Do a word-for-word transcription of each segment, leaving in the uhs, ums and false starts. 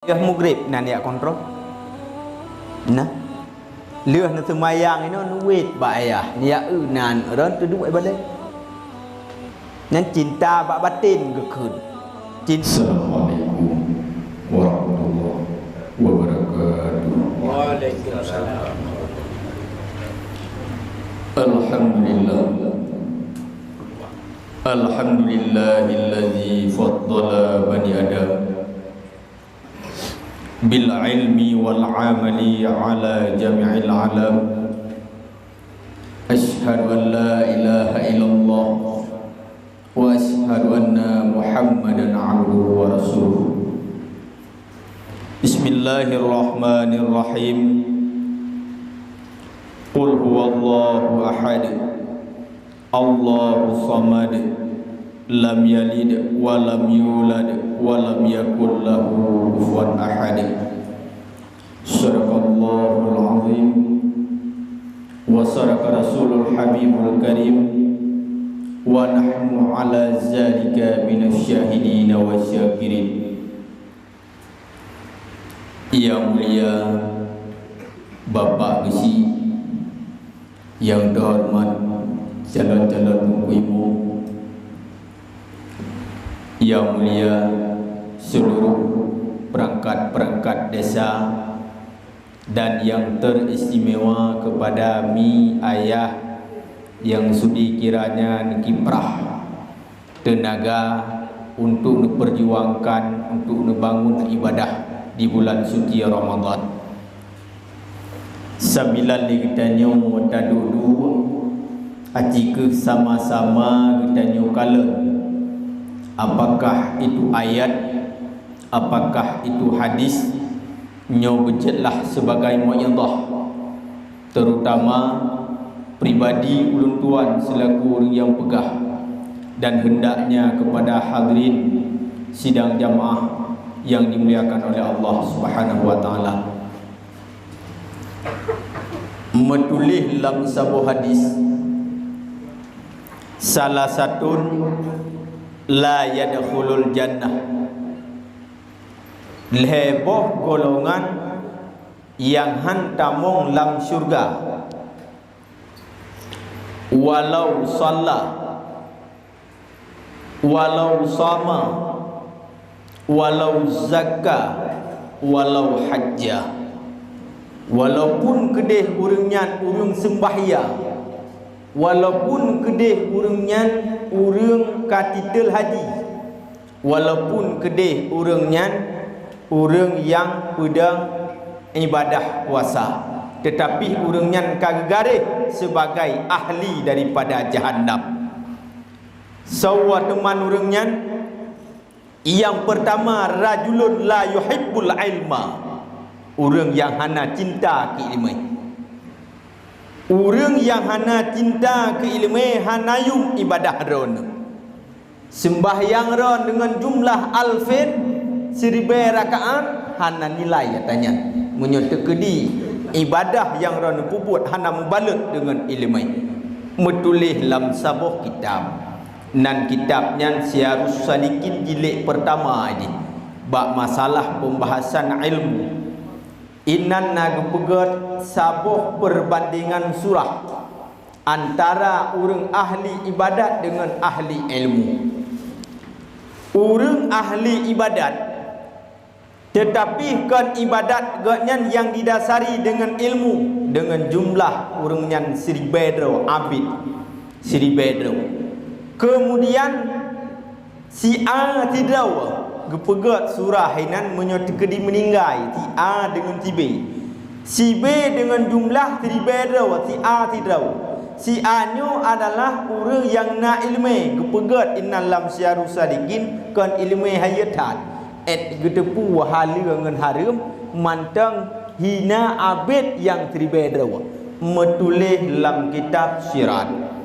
Yah mugrib nan jak kontrol. Nah. Lheueh neuseumayang inoe neuwet bak ayah, neujak eu nan ron teuduek balée. Nyan cinta bak baten geukheun. Cin- Assalamualaikum warahmatullahi wabarakatuh. Waalaikumsalam. Alhamdulillah. Alhamdulillahilladzi faddala bani Adam bil ilmi wal amali ala jami'il alam. Asyhadu an la ilaha illallah wa asyhadu anna Muhammadan abduhu wa rasuluh. Bismillahirrahmanirrahim. Qul huwallahu ahad. Allahu samad. Lam yalid wa lam yulad wa lam yakul lahu kufuwan ahad. Sadaqallahul azim wa sadaqa rasulul habibul karim wa nahnu ala zalika minasy syahidin wa syakirin. Yang mulia Bapak Geuchik, yang terhormat calon-calon teungku imum, yang mulia seluruh perangkat-perangkat desa, dan yang teristimewa kepada mi ayah yang sudi kiranya neukiprah teunaga untuk neupeurjuangkan, untuk neubangun ibadah di bulan suci Ramadhan. Sambilan lé geutanyoe taduek-duek, aci kheueh sama-sama geutanyoe kalon, apakah itu ayat, apakah itu hadis, nyoe beujeuet lah sebagai mau'izah, terutama pribadi ulôn tuan selaku ureuëng nyang peugah, dan hendaknya kepada hadirin sidang jamaah yang dimuliakan oleh Allah Subhanahu wa Taala. Meutuléh lam saboh hadis, salah satun la yadkhulul jannah, lhée boh golongan nyang han tamong lam syeuruga, walau shalla, walau shama, walau zakka, walau hajja. Walaupun keudeh ureuëng nyan ureuëng seumbahyang, walaupun keudeh ureuëng nyan ureuëng ka titel haji, walaupun keudeh ureuëng nyan ureuëng nyang peudong ibadah puasa, teutapi ureuëng nyan ka geugaréh sibagai ahli daripada jahanam. Soe teuma ureuëng nyan? Nyang peurtama, rajulun la yuhibbul ilma, ureuëng nyang hana cinta keu iéleumé. Ureuëng nyang hana cinta keu iéleumé hana yuem ibadah droeneuh. Seumbahyang droe deungon jumlah alfin, siribée rakaat, hana nilai ata nyan. Meunyoe teukeudi ibadah nyang droe neupeubuet hana meubalot deungon iéleumé. Meutuléh lam saboh kitab. Nan kitab nyan Siyarus Salikin jilid peurtama jih, bak masalah peumbahasan ilmu. Inan na geupeugét saboh peurbandengan surah antara ureuëng ahli ibadat deungon ahli ilmu. Ureuëng ahli ibadat, teutapi kon ibadat gobnyan nyang didasari deungon ilmu, deungon jumlah ureuëng nyan siribée droe, abid siribée droe. Keumudian, si A sidroe geupeugét surah inan meunyoe teukeudi meuninggai, si A deungon si B. Si B deungon jumlah siribée droe, si A sidroe. Si A nyoe adalah ureuëng nyang na iéleumé, geupeugét inan lam Siyarus Salikin kon iéleumé hayeu that. Ét geuteupeue haleue ngon hareuem mantong hina abid nyang siribée droe. Meutuléh lam kitab Sirat.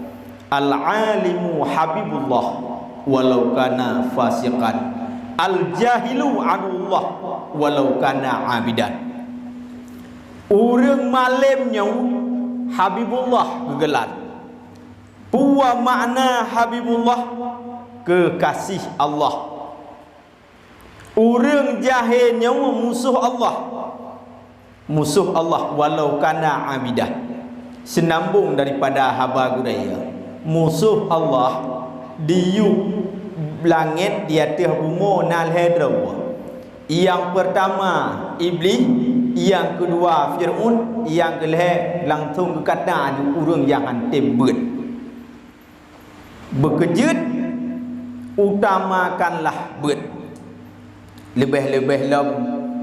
Al-alimu habibullah walau kana fasiqan. Al-jahilu aduwwullah walau kana abidan. Ureuëng malém nyoe Habibullah geugeulan. Peue makna Habibullah? Keukasih Allah. Ureuëng jahé nyoe musoh Allah. Musoh Allah walau kana abidah. Seunambong daripada haba gurée, musoh Allah di yup langét di ateueh bumoe na lhée droe. Nyang peurtama Iblih, nyang keudua Fir'aun, nyang keulhée langsong geukata ureuëng nyang han tem beuet. Beukeujeuet, utamakanlah beuet. Leubeh-leubeh lom,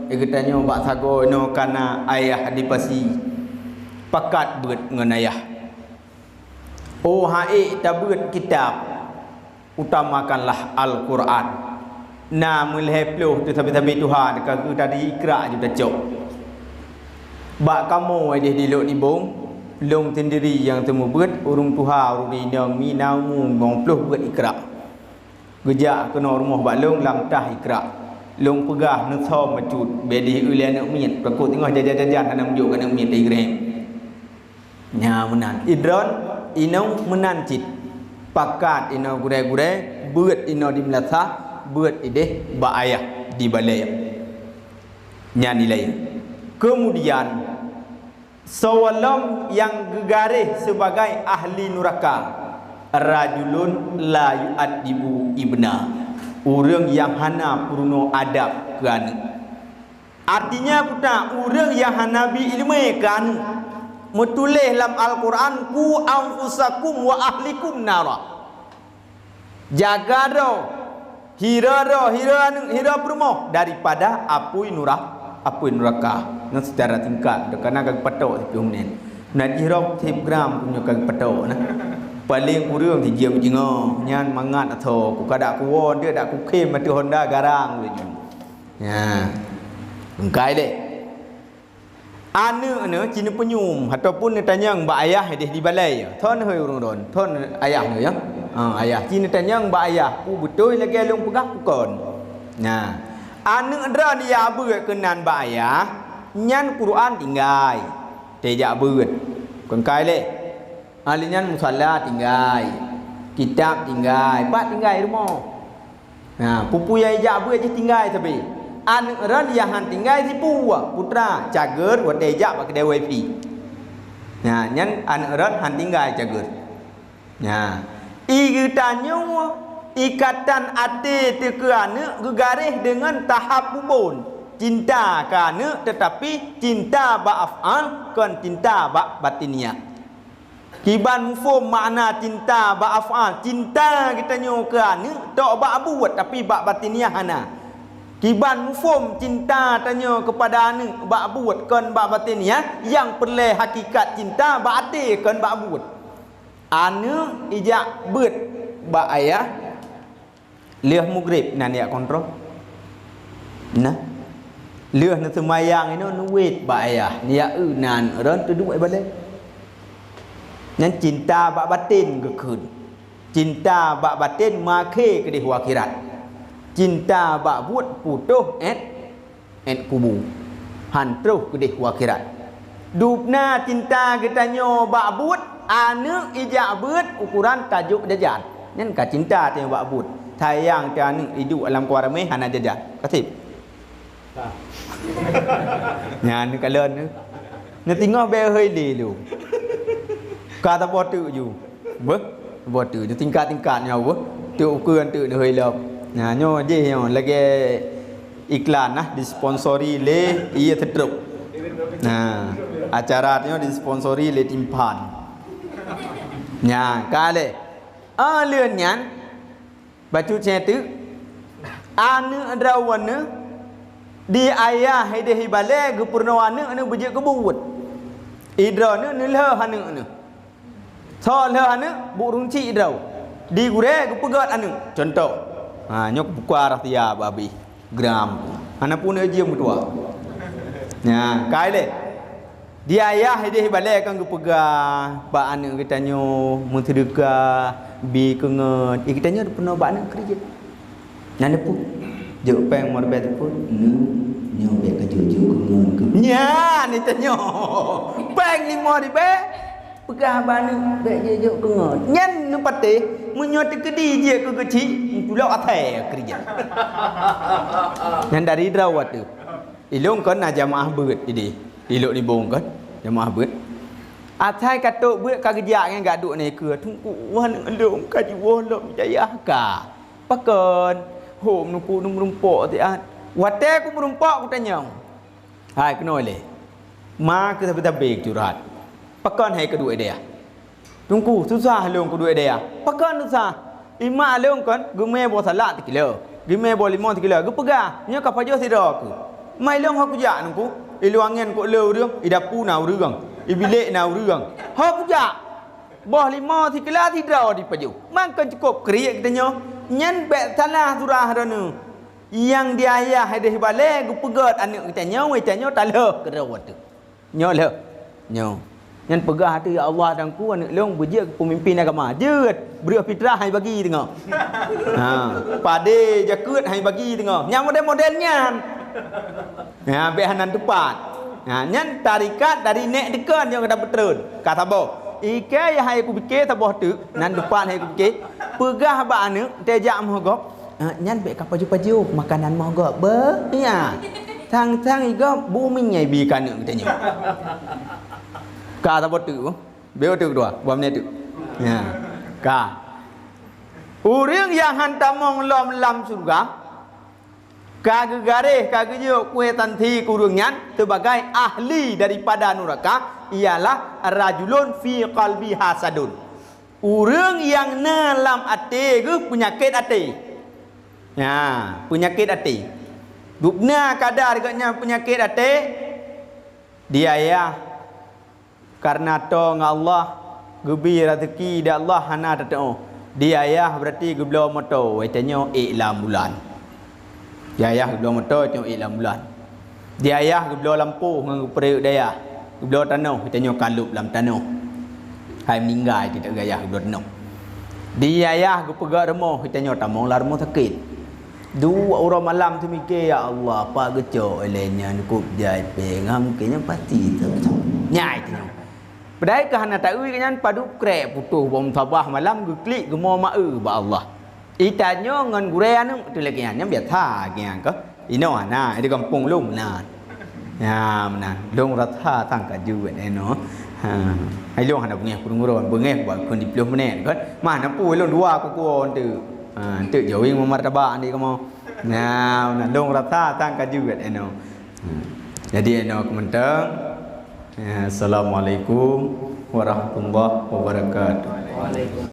geutanyoe bak sagoe nyoe kana ayah di pasi, pakat beuet ngon ayah. Oh, han ék tabeuet kitab, utamakanlah Al-Qur'an. Na meulhée ploh teusabe-sabe tuha ka geuh tadi ikra ju tacok. Bak kamoe ideh di Lhok Nibong, lôn sendiri nyang seumeubeuet, ureuëng tuha ureuëng inong mi na umu limong ploh beuet ikra. Geujak keunoe rumoh bak lôn lam tah ikra. Lôn peugah neusöm bacut, bék deuh lé aneuëk miet, takot teungoh jajan-jajan hana meujok keu aneuëk miet di Ibrahim. Nya meunan. Idron inong meunan cit. Pakat inoe gurée-gurée, beuet inoe di meulasah, beuet ideh bak ayah di balée. Nyan ilée. Keumudian, soe lom nyang geugaréh sibagai ahli nuraka, rajulun la yu'addibu ibna, ureuëng nyang hana peurunoe adab keu aneuëk. Artinya, peue ta, ureuëng nyang hana bi iéleumé keu aneuëk. Meutuléh lam Al-Qur'an, "Qu anfusakum wa ahlikum nara." Jaga droe, hira droe, hira aneuëk, hira peurumoh daripada apui nura-, apui nuraka. Nyan seucara singkat, karna ka geupatok siplôh menit. Na jih rhom seb gram pun nyoe ka geupatok na. Paleng kureueng sijeuem jingok, nyan mangat athoe. Ku kadak kuwoe, deuek dak kukhém ateueh honda garang ulôn nyoe. Nya. Lengkai lé. Aneuëk nyoe ci neupeunyum ataupun neutanyong bak ayah ideh di balée, "Thon hôi ureuëng ron, thon ayah nyoe ya?" Ha, ayah ci neutanyong bak ayah, "Peue beutôi lagée lôn peugah peue kon?" Nah, aneuëk droe jak beuet keunan bak ayah, nyan Quran tinggai, teuh jak beuet. Kon kai lé. Ahli nyan musala tinggai, kitab tinggai, pat tinggai rumoh. Nah, peue-peue nyang ijak beuet jih tinggai sabe. Aneuëk ron nyang han tinggai sipu, putra, cageur watée ijak bak keudée wifi. Nah, nyan aneuëk ron han tinggai cageur. Nah, i geutanyoe ikatan até teuh keu aneuëk geugaréh deungon tahap bubon. Cinta keu aneuëk teutapi cinta bak af'al kon cinta bak batiniah. Kiban muphom makna cinta bak af'al, cinta geutanyoe keu aneuëk tok bak buet, tapi bak batiniah hana. Kiban muphom cinta tanyoe keupada aneuëk bak buet kon bak batiniah, nyang peureulée hakikat cinta bak até kon bak buet. Aneuëk ijak beuet bak ayah, lheueh mugreb na neujak kontrol. Nah. Lheueh neuseumayang inoe neuwet bak ayah, neujak eu nan ron teuduek ibalée. Nyan cinta bak baten geukheun. Cinta bak baten makhé keudeh u akhirat. Cinta bak buet putôh ét ét kubu, han troh keudeh u akhirat. Dubna cinta geutanyoe bak buet, aneuëk ijak beuet ukoran tajok jajan. Nyan ka cinta tanyoe bak buet. Sayang teuh aneuëk iduek lam kuah ramé hana jajan. Kaseb. Nyan neukalon nyoe. Neutingoh bék hôi lé lom. Ka saboh teuk ju. Beuh, boh tu, nyoe tingkat-tingkat nyoe beuh. Tu ukeue tu, tu hôi lom. Nah, nyoe jih nyoe lagée iklan nah, disponsori lé Ié Seutreuk. Nah, acara nyoe disponsori lé Timpan. Nya, ka lé. Oh, lheueh nyan, bacut cit teuk, aneuëk droeneueh di ayah ideh ibalée geupeurunoe aneuëk nyoe beujeuet keu buet. Idroeneueh neulheueh aneuëk nyoe. Soe lheueh aneuëk, bu ureuëng chik droe. Di gurée geupeugét aneuëk. Cuntoh, ha, nyoe kubuka rahsia bak abéh gram. Hana pun jeuem meutuah. Nya, kai lé. Di ayah ideh ibalée kan geupeugah bak aneuëk geutanyoe, meuseudeukah, bi keungeut. Di geutanyoe peunoh bak aneuëk keureujeuen. Nyan neupeu. Jok péng meureubée teupeu. Neu, nyoe bék ka jok-jok keungeut keu. Nyan neutanyong. Péng limong ribée, peugah bak aneuëk bék jok-jok keungeut. Nyan neupatéh. Meunyoe teukeudi jeuet keu keuchik, tulok asai keurija. Nyan dari droe watèe. Ilôn kon na jamaah beuet idéh. Ilok nibong kon jamaah beuet. Asai ka trok beuet ka geujak ngon gak duek nikeue. Teungku, wan lôn ka jiwoe lom jayah ka. Pakon? Hom nuku nu meurumpok siat. Watèe ku meurumpok kutanyong. Hai keunoe lé. Ma keu sabe-sabe curhat. Pakon hai keuduek dayah? Teungku, susah lôn keuduek dayah. Pakon susah? Imak lôn kon geumè boh salak sikilo, geumè boh limong sikilo, geupeugah, nyoe ka pajoh sidroe keuh. Ma ilôn ho kujak teungku, ilôn angèn kok le ureueng, idapu na ureueng, ibilek na ureueng. Ho kujak. Boh limong sikilo sidroe dipajoh. Ma kon cukôp kriet geutanyoe. Nyan bèk salah surah droeneuh. Nyang di ayah deh balè geupeugöt aneuk geutanyoe, geutanyoe talheuh keudroe teuh. Nyoe lheuh. Nyoe. Nyan peugah ateueh, "Ya Allah, Teungku, aneuk lôn beujeuet keu peumimpin agama." Jeuet, breueh fitrah hai bagi teungoh. Ha, padé jakeuet hai bagi teungoh. Nyan model-model nyan. Ha, bèk hana teupat. Ha, nyan tarikat dari nèk deukon nyang ka tapeutreun. Ka saboh. Iké ya hai kupike saboh teuk, nan teupat hai kupike. Peugah bak aneuk, teuh jak meuhogop. Ha, nyan bèk ka pajoh-pajoh makanan meuhogop. Beuh, ya. Sang-sang igop bumi nyai bi ka aneuk geutanyoe. Ka saboh teuk, beuh. Beuh teuk dua, buah menit teuk. Ya. Ka. Ureueng nyang han tamong lom lam syeuruga, ka geugaréh, ka geujok kueh tanti keu ureueng nyan sibagai ahli daripada nuraka, ialah rajulun fi qalbi hasadun. Ureueng nyang na lam até geuh peunyakét até. Ya, peunyakét até. Gubna kadar geuh nyan peunyakét até, di ayah. Kareuna toe ngon Allah, geubi raseuki di Allah hana teutuoh. Di ayah berarti geubloe moto, watèe nyoe ék lam bulan. Di ayah geubloe moto, watèe nyoe ék lam bulan. Di ayah geubloe lampôh ngon geupeureuek di ayah. Geubloe tanoh, watèe nyoe kalôb lam tanoh. Hai meuninggai teuh di ayah geubloe tanoh. Di ayah geupeugöt rumoh, watèe nyoe tamong lam rumoh sakét. Dua uroe malam teumike, "Ya Allah, pat geucok ilèe nyan keup jai péng, ha mungken nyan pasti tu." Nyai tu nyoe. Padahai ka hana taeu nyan padub krek putôh bom sabah malam geuklik geumo maeu bak Allah. Itanyoe ngon gurèe aneuk tu lagèe nyan, nyan biasa lagèe nyan keuh. Inoe hana, di gampông lôn meunan. Ya, meunan. Lôn rasa sang ka jeuet inoe. Ha. Hai lôn hana beungèh peureueng uroe, beungèh bak kheun di ploh menit kan. Mah na peue lôn dua kuku enteuk. Ha, enteuk jawing memartabak di kamoe. Nah, meunan lôn rasa sang ka jeuet inoe. Ha. Jadi inoe keumeunteung. Ya, assalamualaikum warahmatullahi wabarakatuh.